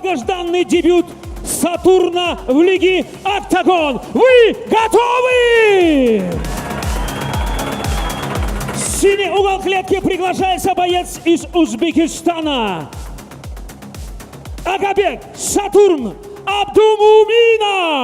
Долгожданный дебют Сатурна в Лиге «Октагон». Вы готовы? Синий угол клетки приглашается боец из Узбекистана. Агабек Сатурн Абдумуминов.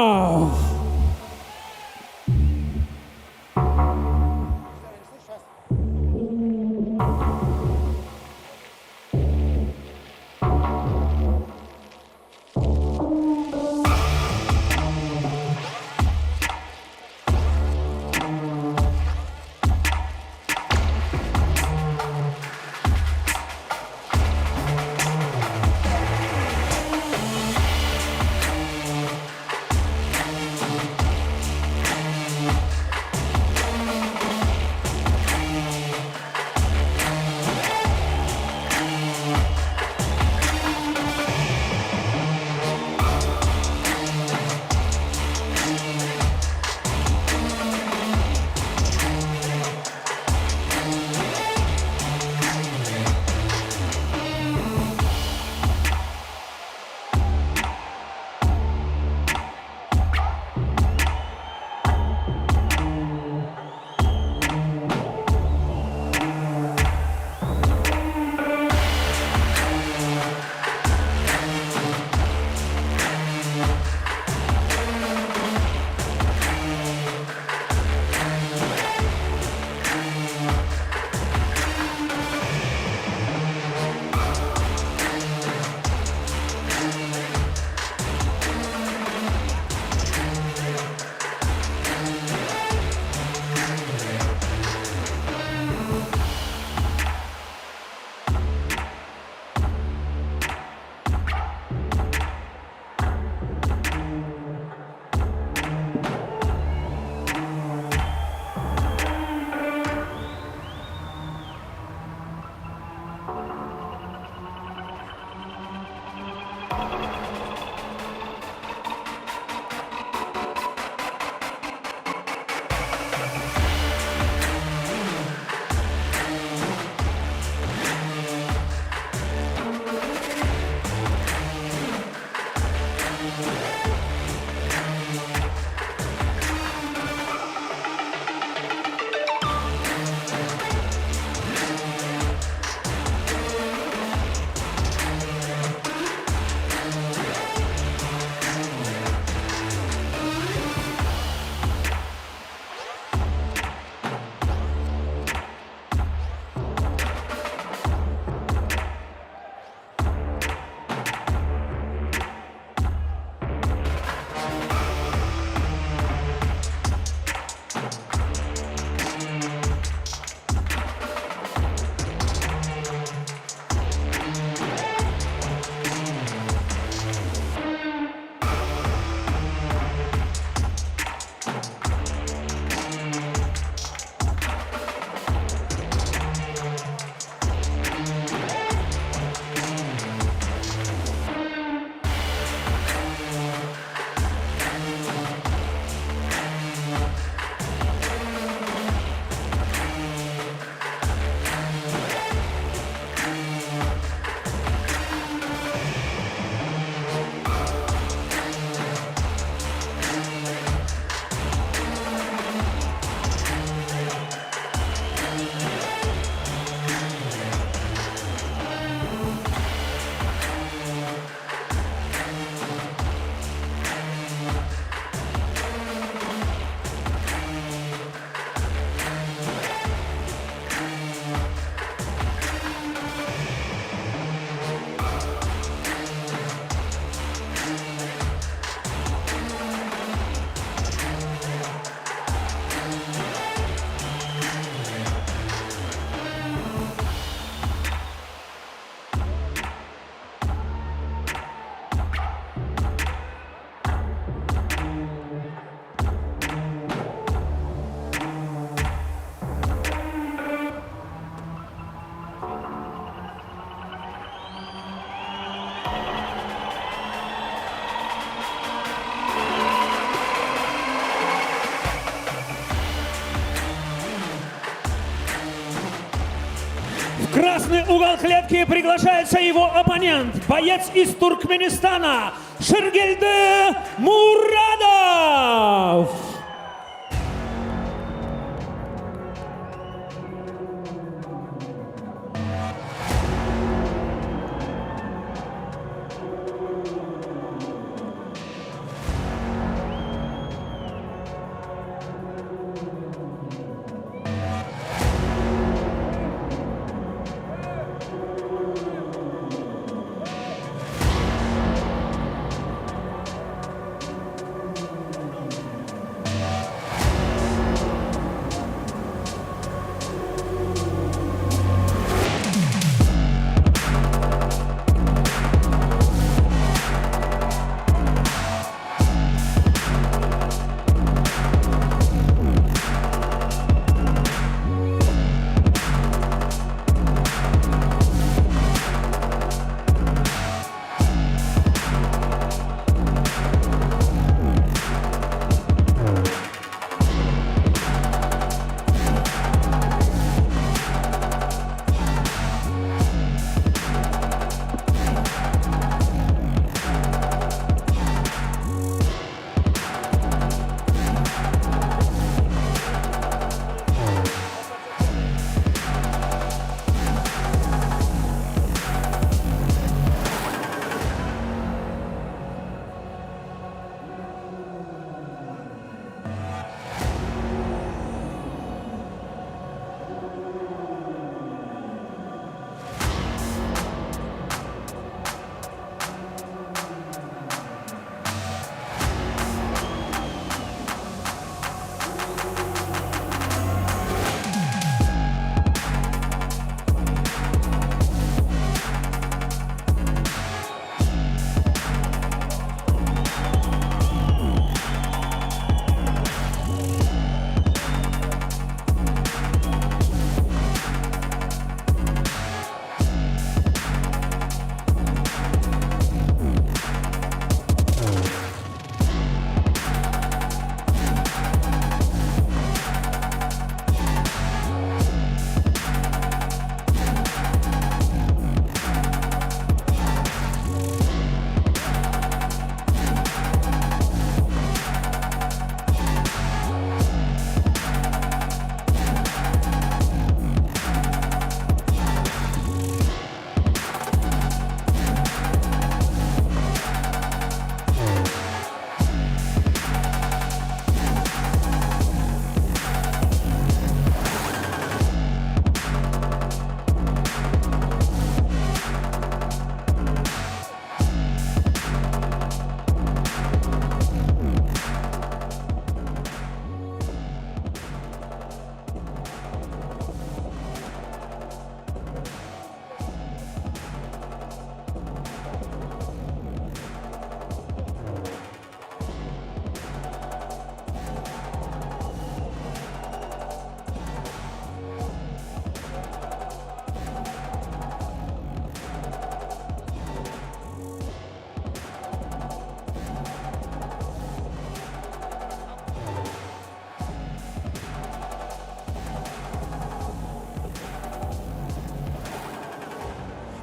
Угол клетки приглашается его оппонент, боец из Туркменистана Ширгельды Мурадов.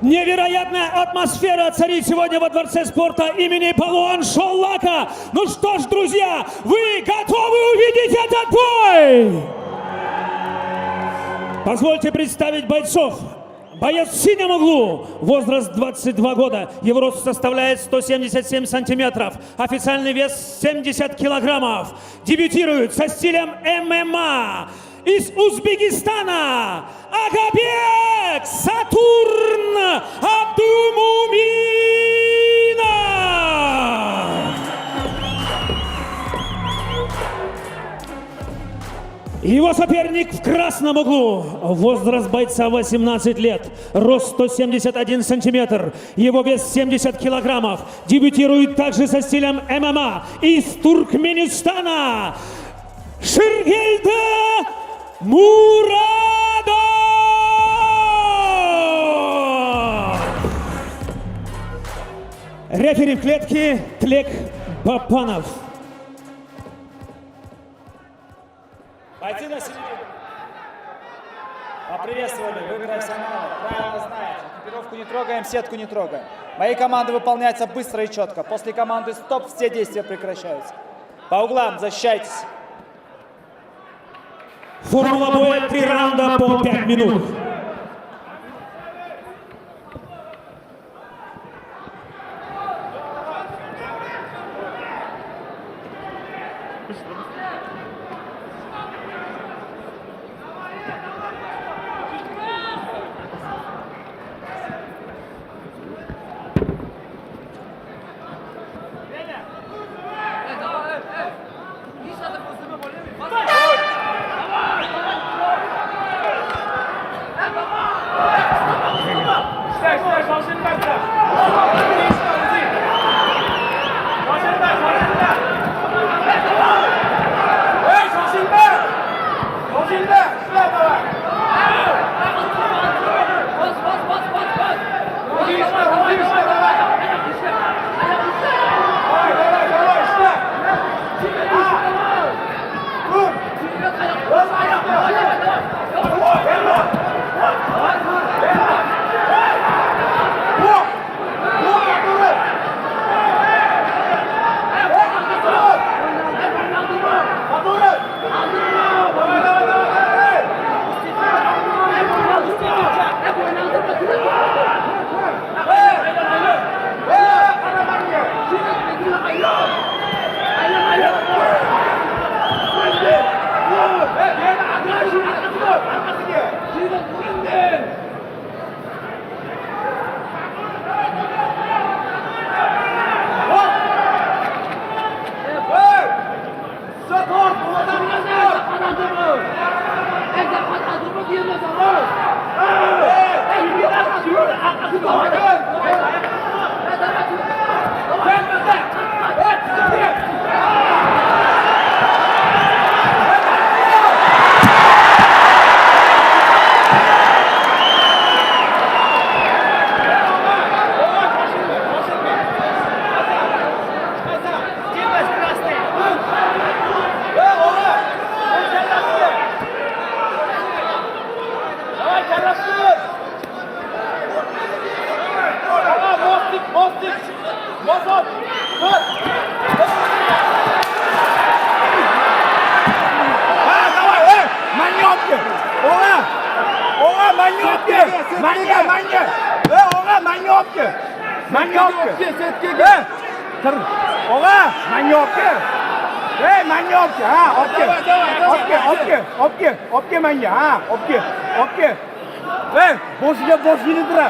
Невероятная атмосфера царит сегодня во Дворце спорта имени Палуан Шолака. Ну что ж, друзья, вы готовы увидеть этот бой? Позвольте представить бойцов. Боец в синем углу, возраст 22 года, его рост составляет 177 сантиметров, официальный вес 70 килограммов. Дебютирует со стилем ММА из Узбекистана Агабек Сатурн Абдумуминов. Его соперник в красном углу. Возраст бойца 18 лет. Рост 171 сантиметр. Его вес 70 килограммов. Дебютирует также со стилем ММА из Туркменистана. Ширгельды Мурадов! Рефери в клетке Тлек Бапанов. Бойцы на середину. По Поприветствовали, вы профессионалы, правила знаете. Экипировку не трогаем, сетку не трогаем. Мои команды выполняются быстро и четко. После команды стоп все действия прекращаются. По углам защищайтесь. Формула боя: три раунда по 5 минут. Manga, manga. Ey, og'a, manga olib kel. Manga olib kel. Setkaga. Tir. Og'a, manga olib kel. Ey, manga olib kel. Ha, olib kel. Olib kel, olib kel, olib kel, olib kel manga. Ha, olib kel. Olib kel. Ey, boshiga boshingni tira.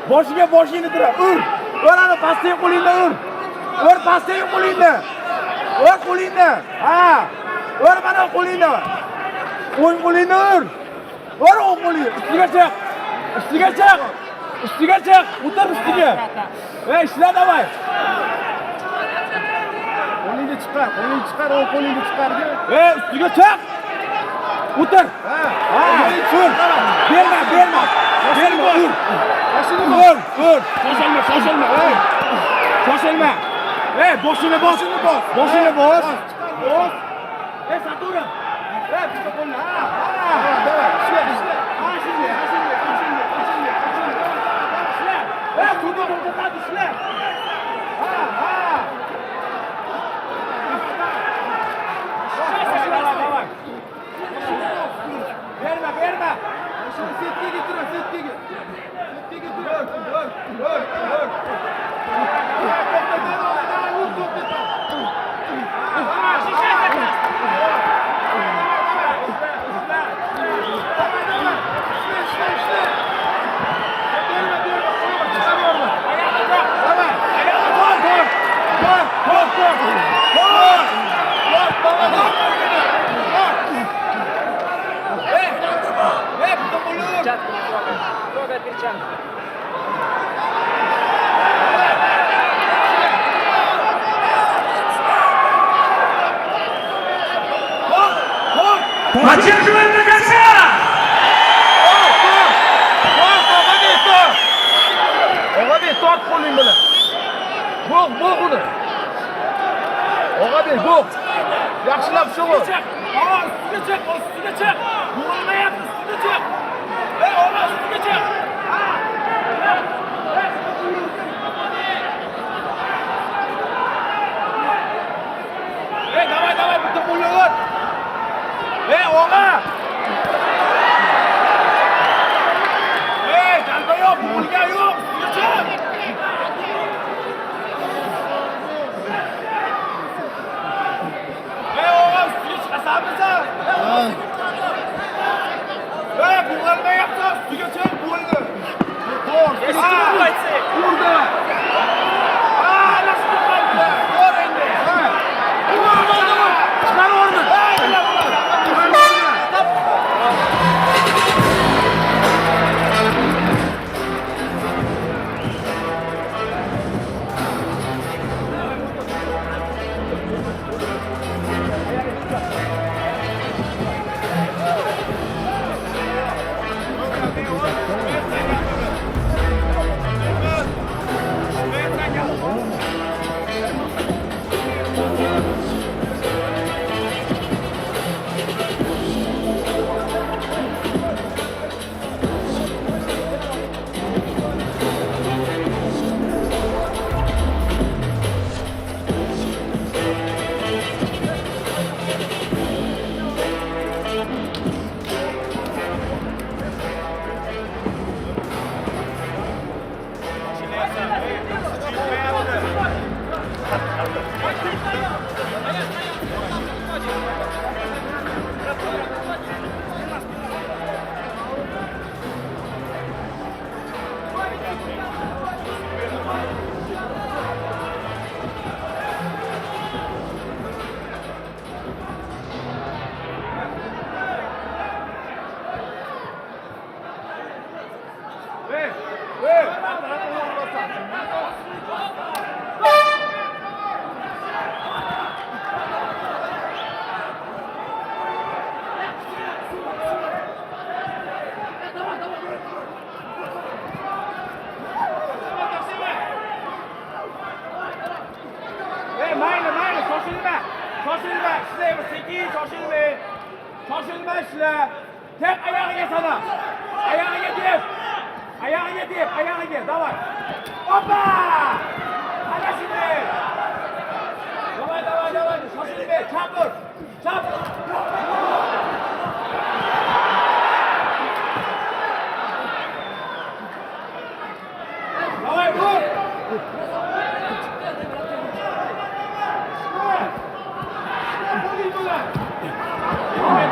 Boshiga boshingni tira. Ur. Ur ana pastdagi qo'lingni ur. Ur pastdagi qo'lingni. Ur qo'lingni. Ha. Ur mana qo'lingni. O'ng qo'lingni ur. Ur o'ng qo'lingni. Ustiga chiq. Ustiga chiq. Ustiga chiq. O'tir ustiga. Ey, ishla давай. Qo'lingni chiqar, qo'lingni chiqar, o'ng qo'lingni chiqargin. Ey, ustiga chiq. O'tir. Ha. Ha, ur. Berma, berma. Berma, ur. Boshini Ur, ur. Shoshilma, shoshilma. Ey. Shoshilma. Ey, boshini bos. Boshini bos. Boshini bos. Chiqar, bos. Ey, Saturov. Ey, bitta qo'lni. Ha, ha. Давай, ishla, ishla. Ha, shunday, ha, shunday, ha, shunday, ha, shunday, ha, shunday. Давай, давай, ishla. Ey, suvda to'xtatadi, ishla. Ha, ha. Давай, давай. Berma, berma. Boshini setkaga tira, setkaga. Setkaga tira. Ur, ur, ur. Давай, to'xtatadi, давай, ur, to'xtatadi. Давай, давай. Ishla, ishla, ishla. Berma, berma, qo'yma, chiqaverma. Давай. Tor, tor. Tor, tor, tor. Tor. Tor, давай, давай. Tor. Ey, ey, bitta qo'lini ur. Перчатку не трогай. Трогай перчатку. Поддерживаем до конца! Tor, Og'abek, tor. Og'abek, tort qo'ling bilan. Bo'g', bo'g' uni. Og'abek, bo'g'. Yaxshilab shug'ul. Ustiga chiq, ustiga chiq. Bo'g'ilmayapti, ustiga chiq. Ey, og'a, ustiga chiq. Ha. Ey, давай, давай, bitta qo'lga ur. Ey, og'a. Ey, zarba yo'q, bo'g'ilgan yo'q, ustiga chiq. Ey, og'a, ustiga chiqasanmi sen? Ey, bo'g'ilmayapsan, ustiga chiq, bo'ldi. Есть тут бойцы. Urdi. Ha, nasib qildi. Ko'r endi. Ha. Ur, ur, ur. Chiqar o'rni. Ey, ular, ular. Chiqar o'rni. Ey, ey, urasan. Ey, mayli, mayli, shoshilma. Shoshilma, ishlaymiz, sekin shoshilma. Shoshilma ishla. Tep oyog'iga sana. Oyog'iga tep. Oyog'iga tep, oyog'iga. Давай. Опа! Ana shunday. Давай, давай, давай. Shoshilma, chap ur. Chap. Давай, ur. Qo'ling bilan. Давай,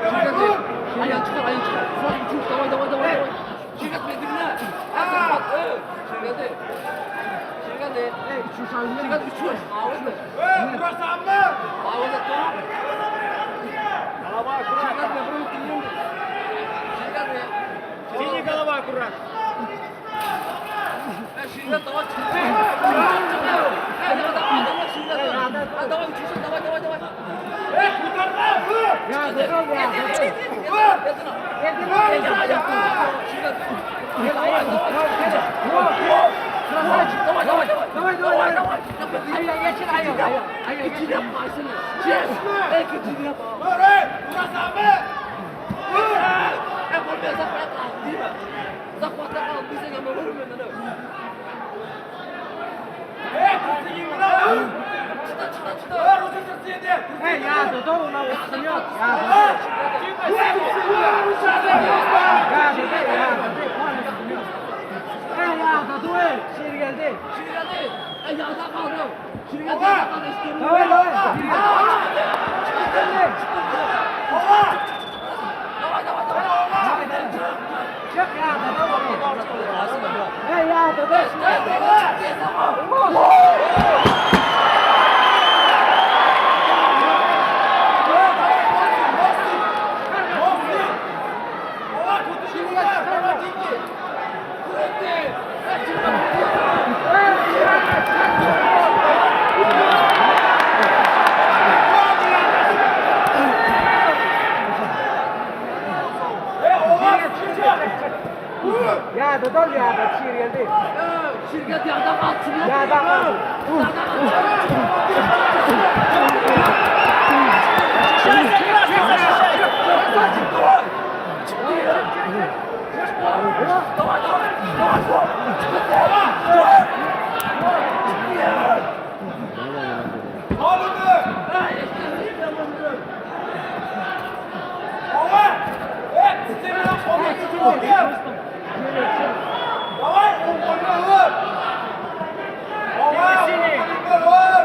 давай, ur. Ayağını çıkar, ayağını çıkar. Давай, давай, давай, давай. Şirket, şirket. Ey, urasanmi? Синий голова аккуратно. Ey, ko'tarma, ur. Ur. Давай, давай, давай. Ur, ey, urasanmi? Ur. Ey, kursiging bilan ur. Ur, o'zi tursin endi. Ey, ya, dodon, ular o'qsin yo'q. Ya, Ey, ya, dodon, ey, Shergeldi. Давай, давай. Chiq, ya, dodon. Ey, ya, dodon. Og'a, ko'tiring bilan, давай, jingi. Ey, og'a, chiq. Ya, dodon, ya, Shergeldi. Защищайся, красный, защищайся! Og'a! Ey, bilan qo'lni tutib. Давай, o'ng qo'lni ur. Og'a, o'ng qo'lni ur.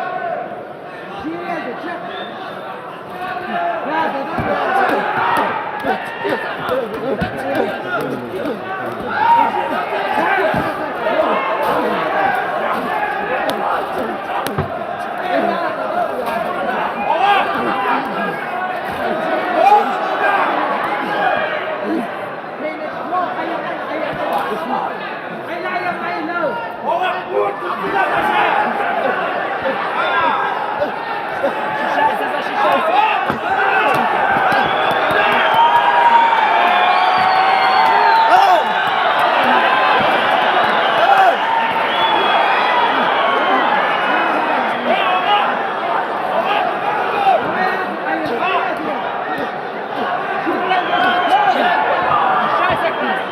Og'a, ur, Защищайся, защищайся! Защищайся, красный!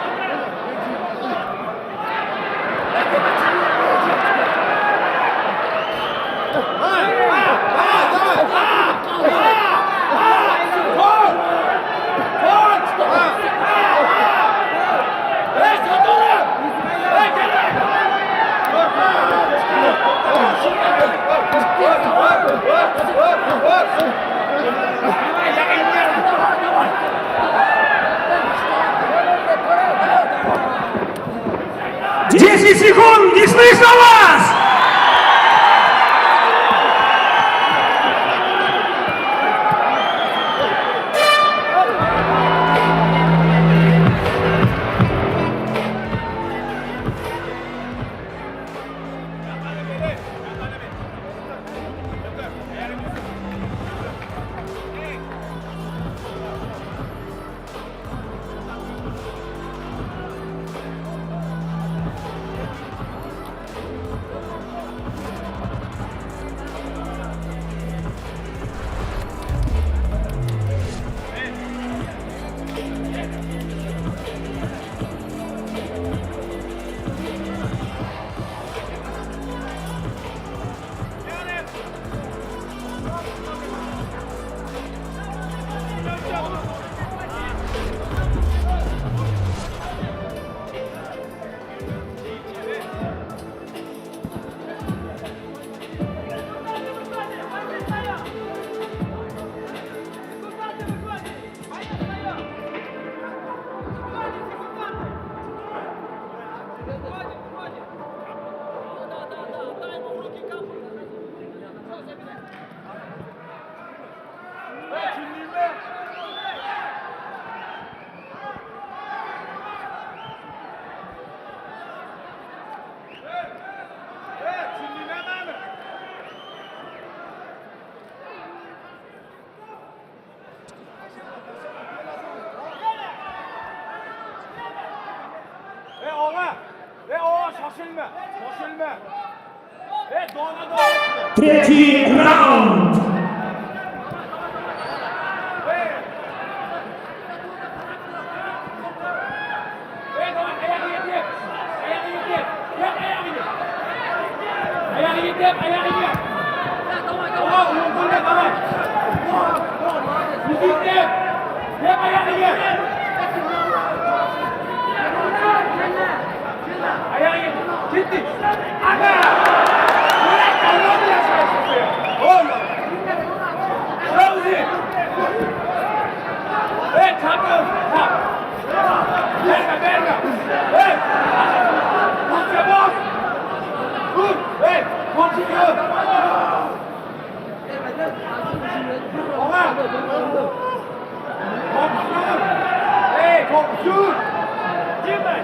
Десять секунд! Не слышно вас! Ey og'a! Ey og'a, shoshilma! Shoshilma! Ey dona dona! Третий раунд! Ey dona, oyog'iga tep! Oyog'iga tep! Tep oyog'iga! Oyog'iga tep, oyog'iga! Og'a, o'ng qo'lga давай! Yuzing tep! Tep oyog'iga! Oyog'iga ketdik! Ana! Yurak kavladi yashaysiz! O'l! Rozi! Ey, chapim! Chap! Berma, berma! Ey! Qolcha bos! Ur! Ey, qo'lchiga ur! Og'a! Qo'lchi ur! Ey, qo'lchi ur! Jimay!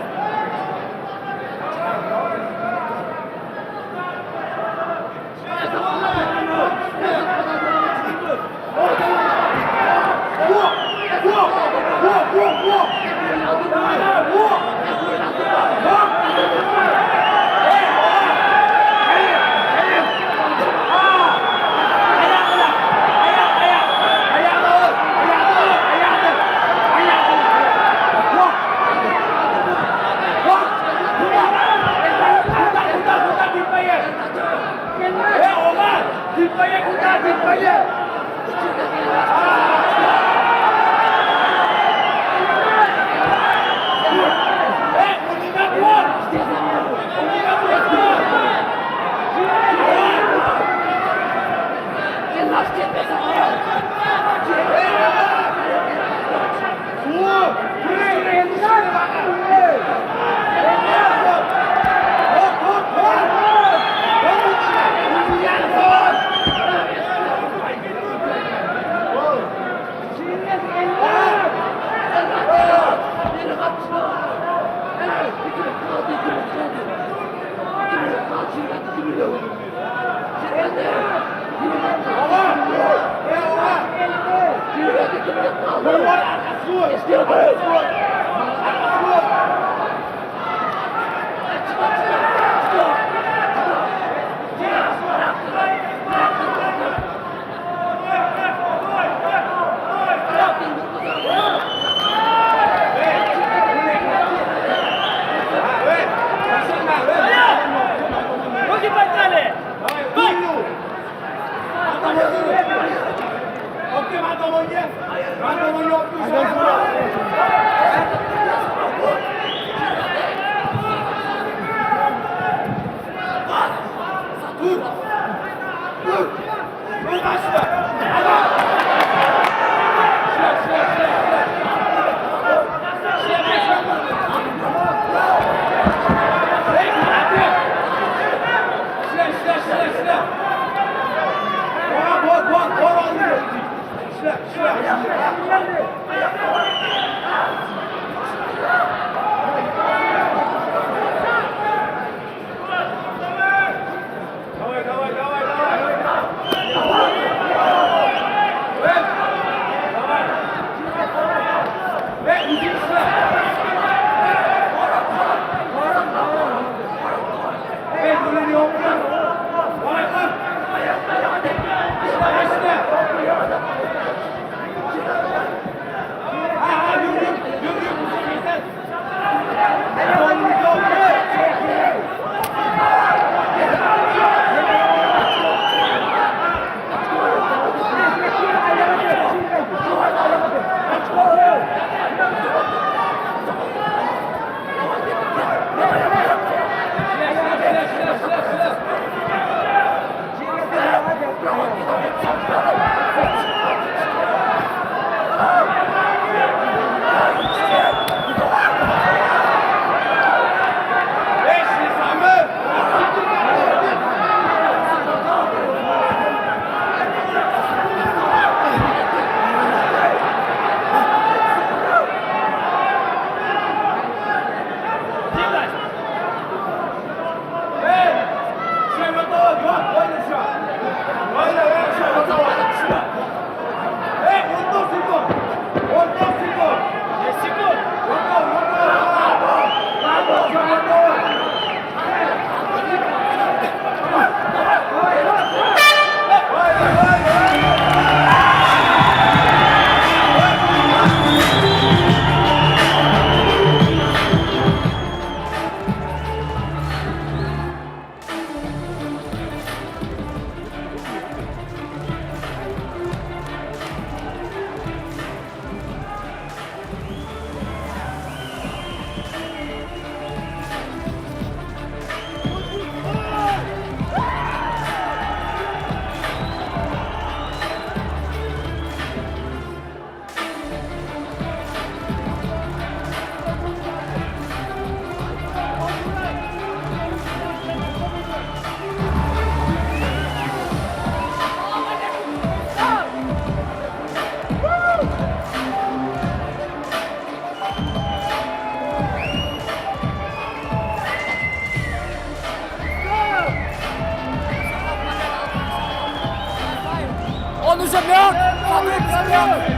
Он уже мертв! Сатурн мертв!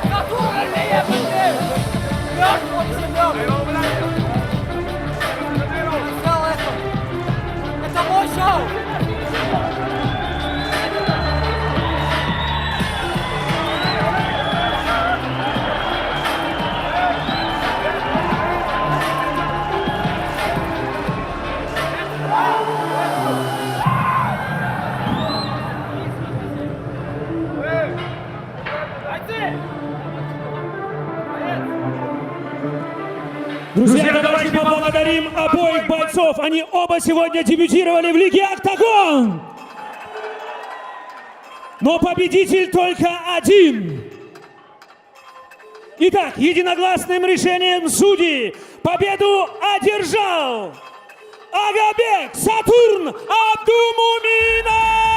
Сатурн мертв! Он уже мертв! Сказал это! Это мой шоу! Друзья, давайте поблагодарим обоих бойцов. Они оба сегодня дебютировали в Лиге «Октагон». Но победитель только один. Итак, единогласным решением судей победу одержал Агабек Сатурн Абдумуминов!